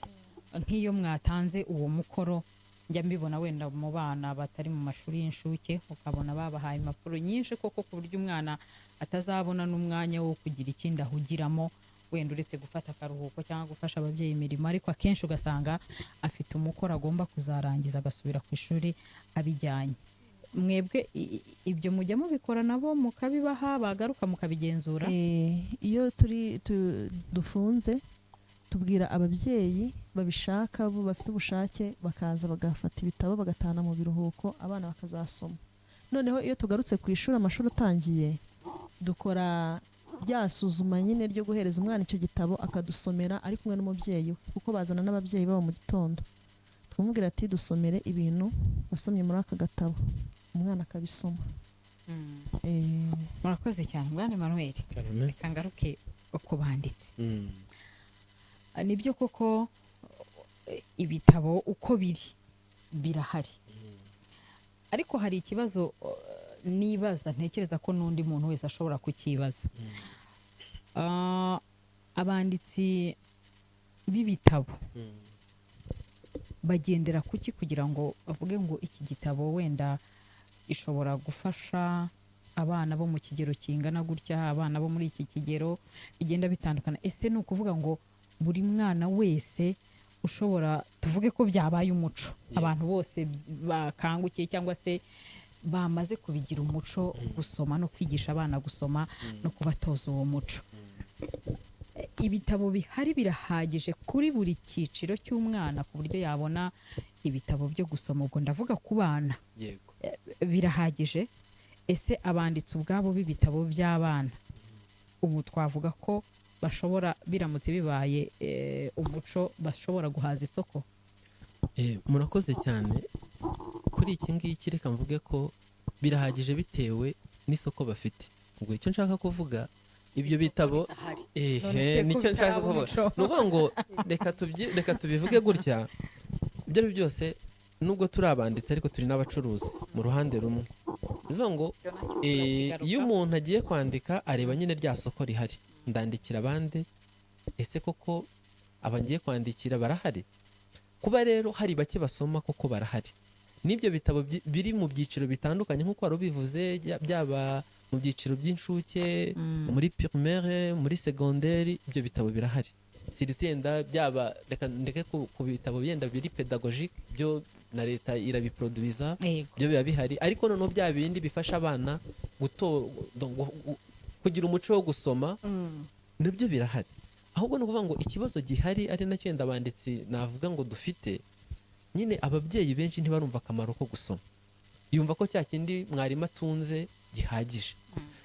Nk'iyo mwatanze uwo mukoro Njya mbibona wenda mu bana batari mu mashuri y'incuke, ukabona babahaye impapuro nyinshi koko, ku buryo umwana atazabona n'umwanya wo kugira ikindi ahugiramo, wenda uretse gufata akaruhuko cyangwa gufasha ababyeyi imirimo. Ariko akenshi ugasanga afite umukoro agomba kuzarangiza, agasubira ku ishuri abijyanye. Mwebwe ibyo mujya mubikora nabo, mukabibaha, bagaruka mukabigenzura? Iyo turi dufunze, tubwira ababyeyi babishaka, bo bafite ubushake, bakaza bagafata ibitabo, bagatahana mu biruhuko, abana bakazasoma. Noneho iyo tugarutse ku ishuri, amashuri atangiye, dukora rya suzuma nyine ryo guhereza umwana icyo gitabo akadusomera ari kumwe n'umubyeyi we, kuko bazana n'ababyeyi babo mu gitondo. Tukamubwira ati: "Dusomere ibintu wasomye muri aka gatabo." Umwana akabisoma. Murakoze cyane, bwana Emmanuel. Karame. Reka ngaruke uko banditse. Nibyo koko, ibitabo uko biri birahari, ariko hari ikibazo nibaza, ntekereza ko n'undi muntu wese ashobora kukibaza. Abanditsi b'ibitabo bagendera kuki kugira ngo bavuge ngo iki gitabo wenda ishobora gufasha abana bo mu kigero kingana gutya, abana bo muri iki kigero bigenda bitandukana? Ese ni ukuvuga ngo buri mwana wese ushobora, tuvuge ko byabaye umuco, abantu bose bakangukiye cyangwa se bamaze kubigira umuco gusoma no kwigisha abana gusoma no kubatoza uwo muco, ibitabo bihari birahagije kuri buri cyiciro cy'umwana ku buryo yabona ibitabo byo gusoma? Ubwo ndavuga ku bana. Yego. Birahagije? Ese abanditsi ubwabo b'ibitabo by'abana ubu twavuga ko bashobora, biramutse bibaye umuco, bashobora guhaza isoko? Murakoze cyane kuri iki ngiki. Reka mvuge ko birahagije bitewe n'isoko bafite. Ubwo icyo nshaka kuvuga, ibyo bitabo None se ko nicyo nshaka bitaraba kuvuga. umuco? Ni ukuvuga ngo reka tubivuge gutya: ibyo ari byo byose, nubwo turi abanditsi ariko turi n'abacuruzi mu ruhande rumwe. Ni ukuvuga ngo iyo umuntu agiye kwandika, areba nyine rya soko rihari: ndandikira abandi, ese koko aba ngiye kwandikira barahari? Kuba rero hari bake basoma, koko barahari, n'ibyo bitabo biri mu byiciro bitandukanye nk'uko wari ubivuze, byaba mu byiciro by'incuke, muri primaire, muri segonderi, ibyo bitabo birahari. Surtout yenda byaba, reka ndeke ku bitabo yenda biri pédagogique, byo na leta irabiproduiza, byo biba bihari. Ariko noneho bya bindi bifasha abana kugira umuco wo gusoma, nabyo birahari. Ahubwo ni ukuvuga ngo ikibazo gihari, ari nacyo yenda abanditsi navuga ngo dufite nyine, ababyeyi benshi ntibarumva akamaro ko gusoma. Yumva ko cya kindi mwarimu atunze gihagije,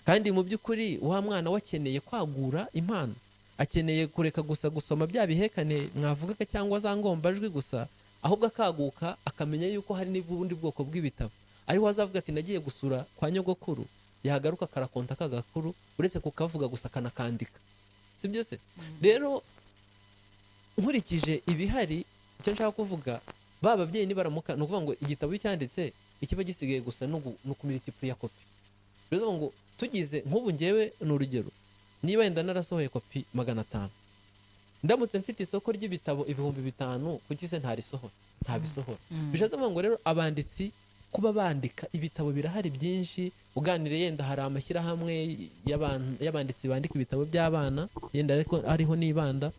kandi mu by'ukuri wa mwana we akeneye kwagura impano, akeneye kureka gusa gusoma bya bihekane mwavugaga cyangwa za ngombajwi gusa, ahubwo akaguka, akamenya yuko hari n'ubundi bwoko bw'ibitabo. Ariho azavuga ati: "Nagiye gusura kwa nyogokuru." Yagaruka akarakonta kagakuru, uretse kukavuga gusa akanakandika. Si byo se? Rero nkurikije ibihari, icyo nshaka kuvuga, ba babyeyi nibaramuka, ni ukuvuga ngo igitabo iyo cyanditse, ikiba gisigaye gusa ni ukumultiplier kopi. Bivuze ngo tugize nk'ubu, ngewe ni urugero, niba wenda narasohoye kopi 500, ndamutse mfite isoko ry'ibitabo 5000, kuki se ntarisohora, ntabisohora? Bishatse kuvuga ngo rero abanditsi kuba bandika ibitabo, birahari byinshi. Uganire yenda hari amashyirahamwe y'abanditsi bandika ibitabo by'abana, yenda ariko ariho nibanda.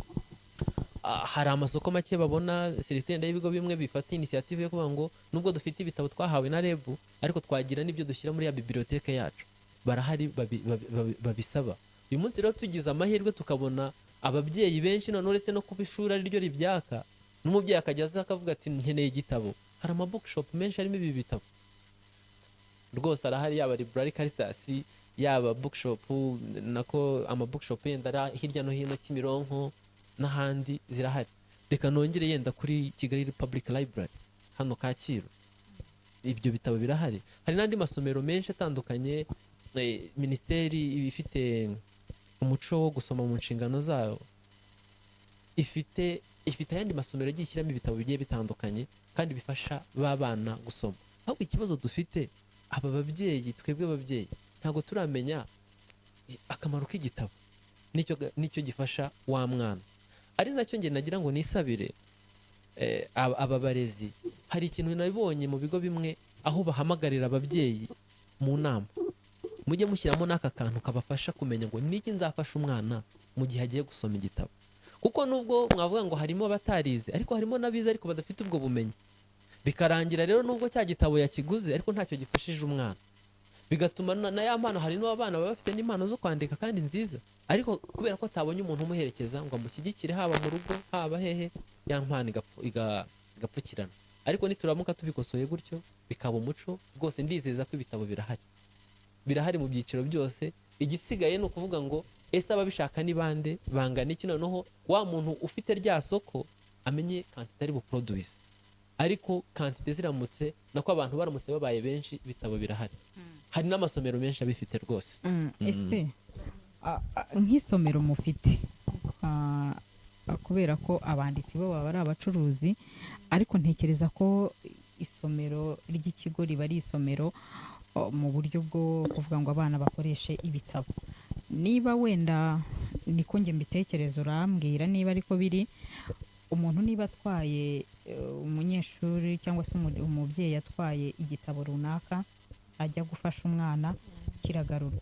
Hari amasoko make babona, surtout yenda y'ibigo bimwe bifata initiative yo kuvuga ngo nubwo dufite ibitabo twahawe na REB, ariko twagira n'ibyo dushyira muri ya bibliothèque yacu. Barahari babisaba. Uyu munsi rero tugize amahirwe tukabona ababyeyi benshi, none uretse no kuba ishuri ari ryo ribyaka, n'umubyeyi akajya aza akavuga ati: "Nkeneye igitabo." Hari ama bookshop menshi arimo ibi bitabo rwose, arahari, yaba Library Caritas, yaba bookshop, nako ama bookshop yenda ari hirya no hino, Kimironko n'ahandi zirahari. Reka nongere yenda kuri Kigali Public Library hano Kacyiru, ibyo bitabo birahari. Hari n'andi masomero menshi atandukanye. Minisiteri ifite umuco wo gusoma mu nshingano zayo, ifite ayandi masomero agiye ishyiramo ibitabo bigiye bitandukanye kandi bifasha ba bana gusoma. Ahubwo ikibazo dufite, aba babyeyi, twebwe ababyeyi ntabwo turamenya akamaro k'igitabo n'icyo gifasha wa mwana. Ari nacyo njye nagira ngo nisabire aba barezi. Hari ikintu nabibonye mu bigo bimwe aho bahamagarira ababyeyi mu nama: mujye mushyiramo n'aka kantu kabafasha kumenya ngo niki nzafasha umwana mu gihe agiye gusoma igitabo. Kuko nubwo mwavuga ngo harimo abatarize, ariko harimo n'abize ariko badafite ubwo bumenyi. Bikarangira rero nubwo cya gitabo yakiguze, ariko ntacyo gifashije umwana, bigatuma na ya mpano. Hari n'abana baba bafite n'impano zo kwandika kandi nziza, ariko kubera ko atabonye umuntu umuherekeza ngo amushyigikire, haba mu rugo, haba hehe, ya mpano igapfukirana. Ariko nituramuka tubikosoye gutyo bikaba umuco rwose, ndizeza ko ibitabo birahari, birahari mu byiciro byose. Igisigaye ni ukuvuga ngo ese ababishaka ni bande, bangana iki? Noneho wa muntu ufite rya soko amenye quantité ari buproduise. Ariko quantité ziramutse, nako abantu baramutse babaye benshi, ibitabo birahari, hari n'amasomero menshi abifite rwose. Ese nk'isomero mufite, kubera ko abanditsi bo baba ari abacuruzi, ariko ntekereza ko isomero ry'ikigo riba ari isomero mu buryo bwo kuvuga ngo abana bakoreshe ibitabo, niba wenda niko njye mbitekereza, urambwira niba ariko biri. Umuntu niba atwaye umunyeshuri cyangwa se umubyeyi atwaye igitabo runaka ajya gufasha umwana, kiragarurwa?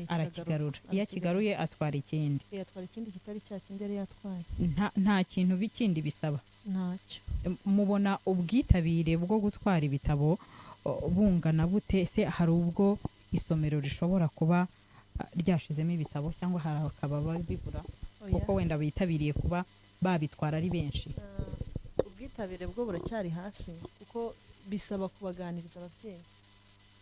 Arakigarura. Iyo akigaruye atwara ikindi? Atwara ikindi kitari cya kindi yari yatwaye. Nta kintu bikindi bisaba? Ntacyo. Mubona ubwitabire bwo gutwara ibitabo bungana bute se? Hari ubwo isomero rishobora kuba ryashizemo ibitabo, cyangwa hari bakaba babibura Oya. kuko wenda bitabiriye kuba babitwara ari benshi? Ubwitabire bwo buracyari hasi, kuko bisaba kubaganiriza ababyeyi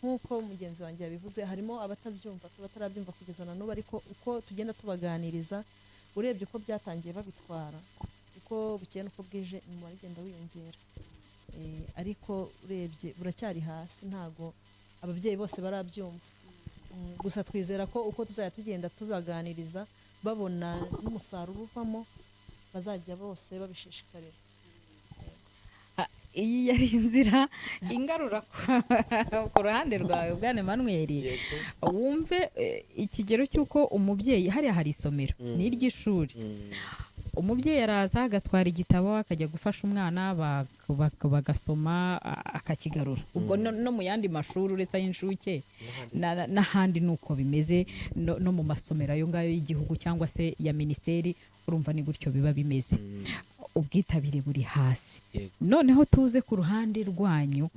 nk'uko mugenzi wanjye yabivuze. Harimo abatabyumva, batarabyumva kugeza na n'ubu, ariko uko tugenda tubaganiriza, urebye uko byatangiye babitwara, uko bukeye n'uko bwije umubare ugenda wiyongera. Ariko urebye buracyari hasi, ntago ababyeyi bose barabyumva. Gusa twizera ko uko tuzajya tugenda tubaganiriza, babona n'umusaruro uvamo, bazajya bose babishishikarira. Iyi yari inzira ingarura ku ruhande rwawe, bwana Emmanuel. Wumve ikigero cy'uko umubyeyi, hariya hari isomero ni iry'ishuri, umubyeyi araza agatwara igitabo akajya gufasha umwana, bagasoma, akakigarura. Ubwo no mu yandi mashuri uretse ay'inshuke n'ahandi ni uko bimeze, no mu masomero ayo ngayo y'igihugu cyangwa se ya minisiteri, urumva ni gutyo biba bimeze. Ubwitabire buri hasi. Noneho tuze ku ruhande rwanyu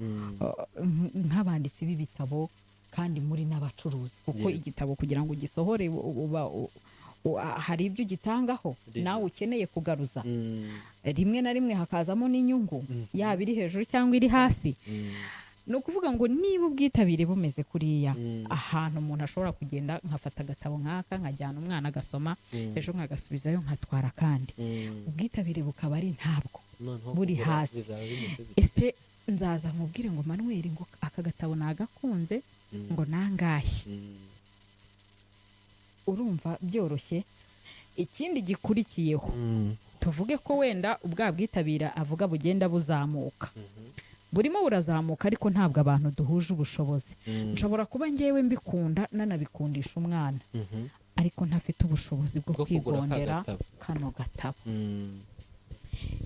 nk'abanditsi b'ibitabo kandi muri n'abacuruzi, kuko igitabo kugira ngo ugisohore uba hari ibyo ugitangaho nawe ukeneye kugaruza, rimwe na rimwe hakazamo n'inyungu, yaba iri hejuru cyangwa iri hasi. Ni ukuvuga ngo niba ubwitabire bumeze kuriya, ahantu umuntu ashobora kugenda nkafata agatabo nk'aka nkajyana umwana agasoma, ejo nkagasubizayo nkatwara akandi, ubwitabire bukaba ari ntabwo, Noneho buri kugura hasi. bizaba bimeze bite? Ese nzaza nkubwire ngo Manuel, ngo aka gatabo nagakunze, ngo nangahe? Urumva byoroshye? Ikindi gikurikiyeho, tuvuge ko wenda ubwa bwitabira avuga bugenda buzamuka, burimo burazamuka, ariko ntabwo abantu duhuje ubushobozi. Nshobora kuba ngewe mbikunda nanabikundisha umwana, ariko ntafite ubushobozi bwo Bwo kugura ka kwigondera gatabo. kano gatabo.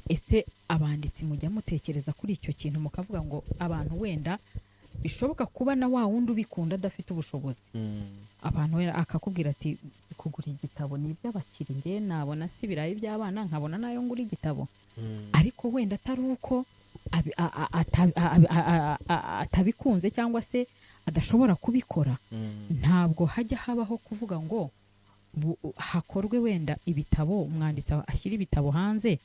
Ese abanditsi mujya mutekereza kuri icyo kintu, mukavuga ngo abantu wenda bishoboka kuba na wa wundi ubikunda adafite ubushobozi, abantu wenda akakubwira ati kugura igitabo ni iby'abakire, njye nabona si ibirayi by'abana nkabona nayo ngura igitabo, ariko wenda atari uko atabikunze cyangwa se adashobora kubikora? Ntabwo hajya habaho kuvuga ngo hakorwe wenda ibitabo, umwanditsi ashyira ibitabo hanze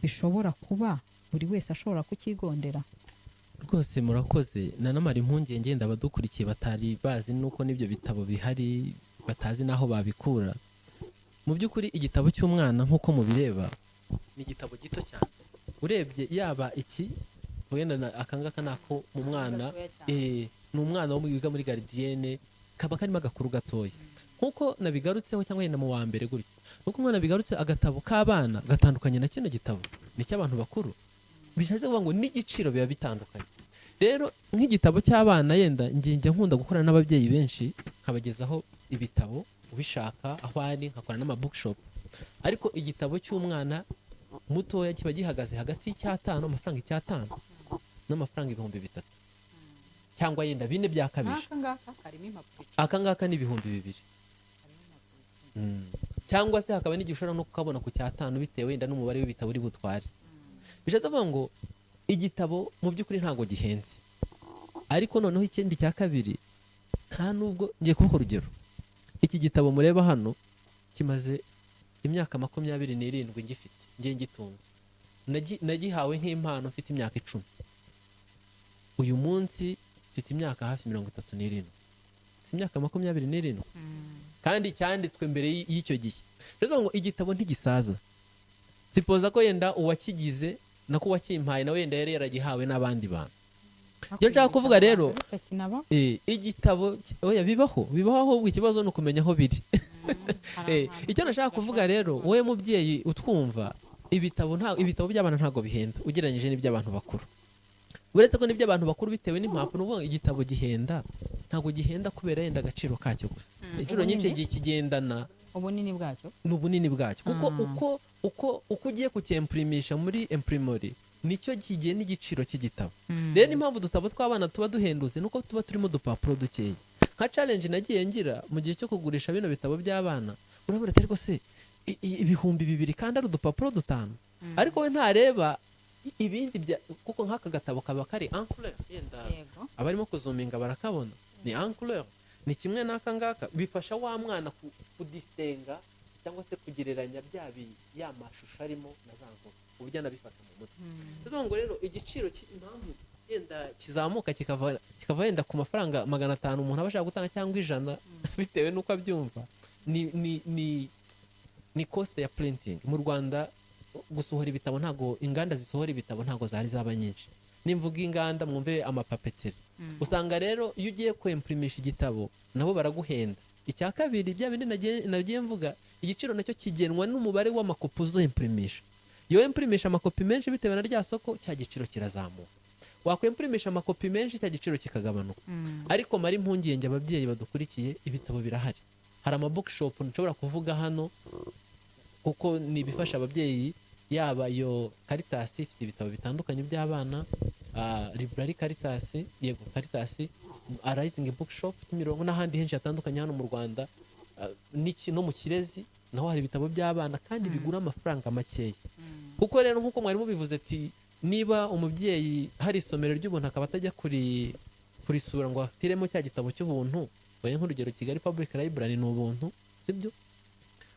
bishobora kuba buri wese ashobora kukigondera? Rwose murakoze. Nanamara impungenge abadukurikiye batari bazi nuko n'ibyo bitabo bihari, batazi n'aho babikura. Mu by'ukuri igitabo cy'umwana nk'uko mubireba ni igitabo gito cyane. Urebye yaba iki wenda akangaka nako mu mwana, ni umwana wo wiga muri gardienne, kaba karimo agakuru gatoya nk'uko nabigarutseho, cyangwa yenda mu wa mbere gutyo. Nk'uko umwana bigarutse, agatabo k'abana gatandukanye na kino gitabo ni icy'abantu bakuru. Bishatse kuvuga ngo n'igiciro biba bitandukanye. Rero nk'igitabo cy'abana, yenda njye nkunda gukorana n'ababyeyi benshi nkabagezaho ibitabo ubishaka aho ari, nkakora n'ama bookshop. Ariko igitabo cy'umwana mutoya kiba gihagaze hagati y'icyatanu, amafaranga 5. n'amafaranga 3000 cyangwa yenda 4 byakabije. Nk'aka ngaka karimo impapuro 10. Aka ngaka ni 2000. Cyangwa se hakaba n'igihe ushobora no kukabona ku cyatanu bitewe wenda n'umubare w'ibitabo uri butware. Bishatse kuvuga ngo igitabo mu by'ukuri ntabwo gihenze. Ariko noneho ikindi cya kabiri, nta nubwo ngiye kubaha urugero. Iki gitabo mureba hano kimaze imyaka 27 ngifite, ngiye ngitunze. Nagihawe nk'impano mfite imyaka 10. Uyu munsi mfite imyaka hafi 37. Si imyaka 27. Kandi cyanditswe mbere y'icyo gihe. Rero ngo igitabo ntigisaza. Sipoza ko yenda uwakigize nako uwakimpaye nawe yenda yari yaragihawe n'abandi bantu. Iyo nshaka kuvuga rero igitabo oya bibaho ahubwo ikibazo ni ukumenya aho biri. Icyo nashaka kuvuga rero wowe mubyeyi utwumva, ibitabo by'abana ntago bihenda ugereranyije n'iby'abantu bakuru. Uretse ko n'iby'abantu bakuru bitewe n'impapuro, uvuga igitabo gihenda ntago gihenda kubera yenda agaciro kacyo gusa. Inshuro nyinshi igihe kigendana ubunini bwacyo n'ubunini bwacyo, kuko uko ugiye kucyemprimisha muri imprimerie nicyo kigiye n'igiciro cy'igitabo. Rero impamvu dutabo tw'abana tuba duhendutse nuko tuba turimo dupapuro dukeya. Nka challenge nagiye ngira mu gihe cyo kugurisha bino bitabo by'abana, urabona ariko se 2000 kandi ari udupapuro 5. Ariko we ntareba ibindi bya, kuko nk'aka gatabo kaba kari en couleur, yenda abarimo kuzuminga barakabona ni en couleur, ni kimwe n'aka ngaka, bifasha wa mwana kudistenga cyangwa se kugereranya bya ya mashusho arimo na za nkuru, uburyo anabifata mu mutwe. Bivuga ngo rero igiciro impamvu yenda kizamuka kikava yenda ku mafaranga 500 umuntu aba ashaka gutanga cyangwa 100 bitewe n'uko abyumva, ni cost ya printing. Mu Rwanda gusohora ibitabo ntago inganda zisohora ibitabo ntago zari zaba nyinshi. Nimvuga inganda mwumve amapapeteri. Usanga rero iyo ugiye kwemprimisha igitabo nabo baraguhenda. Icya kabiri bya bindi nagiye mvuga, igiciro nacyo kigenwa n'umubare w'amakopi uzoimprimisha. Iyo imprimisha amakopi menshi bitewe na rya soko, cya giciro kirazamuka. Wakwimprimisha amakopi menshi cya giciro kikagabanuka. Ariko mari impungenge ababyeyi badukurikiye, ibitabo birahari. Hari ama bookshop nshobora kuvuga hano kuko ni ibifasha ababyeyi, yaba iyo Caritas ifite ibitabo bitandukanye by'abana, Library Caritas, yego Caritas, Rising Bookshop Kimironko n'ahandi henshi hatandukanye hano mu Rwanda, no mu Kirezi naho hari ibitabo by'abana kandi bigura amafaranga makeya. Kuko rero nkuko mwari mubivuze ati niba umubyeyi hari isomero ry'ubuntu akaba atajya kurisura ngo atiremo cya gitabo cy'ubuntu, wowe nk'urugero Kigali Public Library ni ubuntu, sibyo?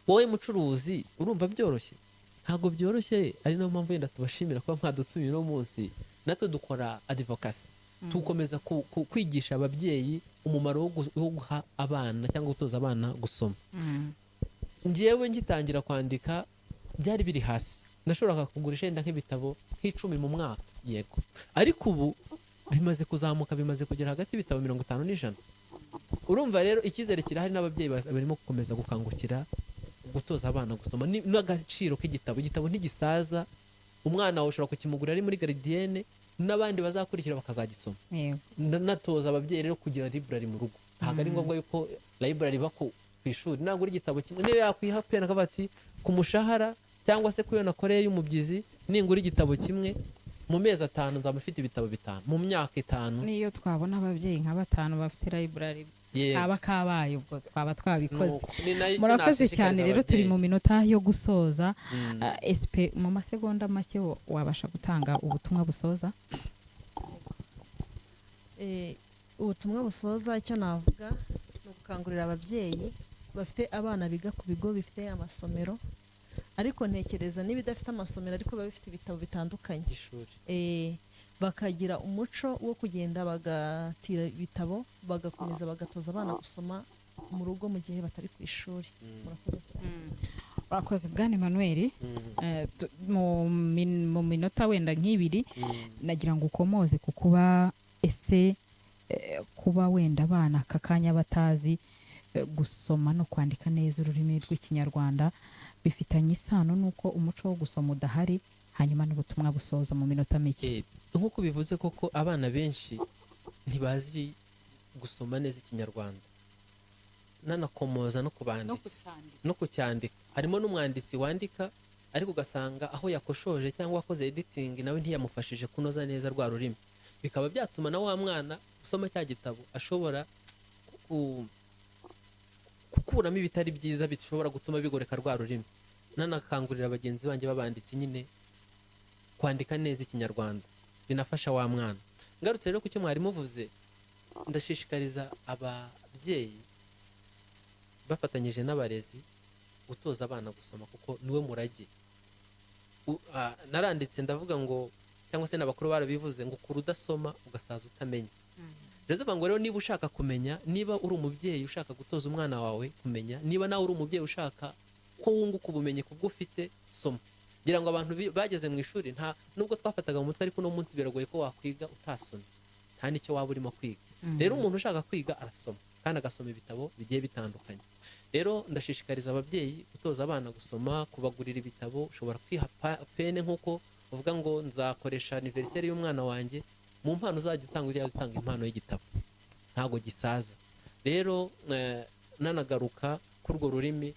Wowe mucuruzi urumva byoroshye? Ntabwo byoroshye. Ari nayo mpamvu yenda tubashimira kuba mwadutsuye uno munsi. Natwe dukora advocacy, tukomeza kwigisha ababyeyi umumaro wo guha abana cyangwa gutoza abana gusoma. Njyewe ngitangira kwandika byari biri hasi, nashoboraga kugurisha yenda nk'ibitabo nk'icumi mu mwaka, yego. Ariko ubu bimaze kuzamuka, bimaze kugera hagati y'ibitabo 50 n'ijana. Urumva rero icyizere kirahari n'ababyeyi barimo gukomeza gukangukira gutoza abana gusoma n'agaciro k'igitabo. Igitabo ntigisaza, umwana wawe ushobora kukimugurira ari muri gardienne n'abandi bazakurikira bakazagisoma. Natoza ababyeyi rero kugira library mu rugo. Ntabwo ari ngombwa yuko library iba ku ishuri, nagura igitabo kimwe niyo yakwiha pena akavuga ati ku mushahara cyangwa se kuyo nakoreye y'umubyizi ningura igitabo kimwe mu mezi 5 nzaba mfite ibitabo 5 mu myaka 5. Niyo twabona ababyeyi nka 5 bafite library aba kabaye ubwo twaba twabikoze. Murakoze cyane. Rero turi mu minota yo gusoza. SP mu masegonda make wabasha gutanga ubutumwa busoza? Ubutumwa busoza icyo navuga ni ugukangurira ababyeyi bafite abana biga ku bigo bifite amasomero, ariko ntekereza n'ibidafite amasomero ariko biba bifite ibitabo bitandukanye, bakagira umuco wo kugenda bagatira ibitabo, bagakomeza bagatoza abana gusoma mu rugo mu gihe batari ku ishuri. Murakoze cyane. Murakoze Bwana Emmanuel. Mu minota wenda nk'ibiri nagira ngo ukomoze ku kuba ese kuba wenda abana aka kanya batazi gusoma no kwandika neza ururimi rw'Ikinyarwanda bifitanye isano n'uko umuco wo gusoma udahari, hanyuma n'ubutumwa busoza mu minota mike. Nk'uko bivuze koko abana benshi ntibazi gusoma neza Ikinyarwanda, nanakomoza no kubanditsi no kucyandika. Harimo n'umwanditsi wandika ariko ugasanga aho yakoshoje cyangwa akoze editing nawe ntiyamufashije kunoza neza rwa rurimi. Bikaba byatuma na wa mwana usoma cya gitabo ashobora gukuramo ibitari byiza bishobora gutuma bigoreka rwa rurimi. Nanakangurira bagenzi banjye b'abanditsi nyine kwandika neza Ikinyarwanda, binafasha wa mwana. Ngarutse rero ku cyo mwarimu uvuze, ndashishikariza ababyeyi bafatanyije n'abarezi gutoza abana gusoma, kuko niwe murage. Naranditse ndavuga ngo, cyangwa se n'abakuru barabivuze ngo ukura udasoma ugasaza utamenya. Rero bavuga ngo rero niba ushaka kumenya, niba uri umubyeyi ushaka gutoza umwana wawe kumenya, niba nawe uri umubyeyi ushaka ko wunguka ubumenyi kubwo ufite, soma. Ngira ngo abantu bageze mu ishuri, nta nubwo twafataga mu mutwe, ariko uno munsi biragoye ko wakwiga utasomye, nta n'icyo waba urimo kwiga. Rero umuntu ushaka kwiga arasoma, kandi agasoma ibitabo bigiye bitandukanye. Rero ndashishikariza ababyeyi gutoza abana gusoma, kubagurira ibitabo. Ushobora kwiha pene nk'uko uvuga ngo nzakoresha anniversaire y'umwana wanjye, mu mpano uzajya utanga ujya utanga impano y'igitabo, ntago gisaza. Rero nanagaruka kuri urwo rurimi,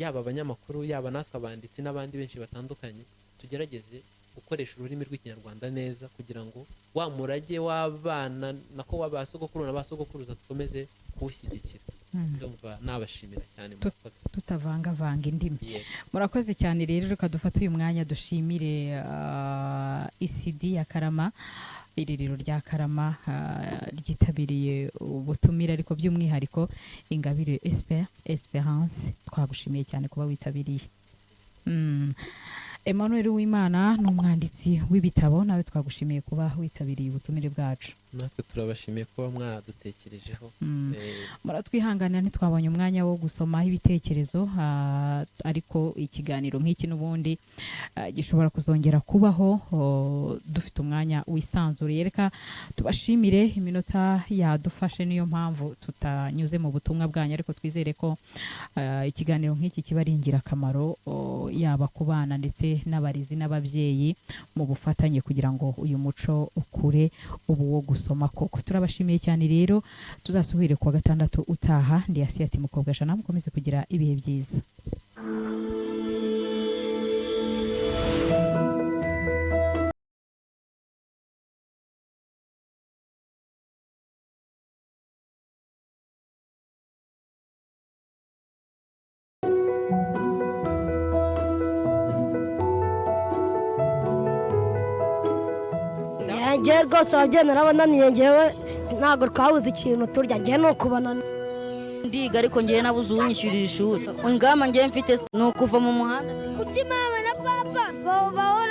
yaba abanyamakuru, yaba natwe abanditsi n'abandi benshi batandukanye, tugerageze gukoresha ururimi rw'Ikinyarwanda neza, kugira ngo wa murage w'abana nako wa ba sogokuru na ba sogokuruza dukomeze kuwushyigikira. Ndumva nabashimira cyane, murakoze. Tutavangavanga indimi. Yego. Murakoze cyane. Rero reka dufate uyu mwanya dushimire ECD ya Karama, irerero rya Karama ryitabiriye ubutumire, ariko by'umwihariko Ingabire Esperance, twagushimiye cyane kuba witabiriye. Emmanuel Uwimana ni umwanditsi w'ibitabo, nawe twagushimiye kuba witabiriye ubutumire bwacu. Natwe turabashimiye kuba mwadutekerejeho. Muratwihanganira ntitwabonye umwanya wo gusomaho ibitekerezo, ariko ikiganiro nk'iki n'ubundi gishobora kuzongera kubaho dufite umwanya wisanzuye. Reka tubashimire, iminota yadufashe, niyo mpamvu tutanyuze mu butumwa bwanyu, ariko twizere ko ikiganiro nk'iki kiba ari ingirakamaro, yaba ku bana ndetse n'abarezi n'ababyeyi mu bufatanye, kugira ngo uyu muco ukure ubu wo gusoma koko. Turabashimiye cyane rero, tuzasubire kuwa gatandatu utaha. Ndi Asiyati Mukobwa Jana, mukomeze kugira ibihe byiza. Njyewe rwose ababyeyi narabananiye, njyewe ntabwo twabuze ikintu turya, njyewe ni ukubanana. Ndiga ariko ngewe nabuze uwunyishyurira ishuri. Ingamba ngewe mfite ni ukuva mu muhanda. Kuki mama na papa bahora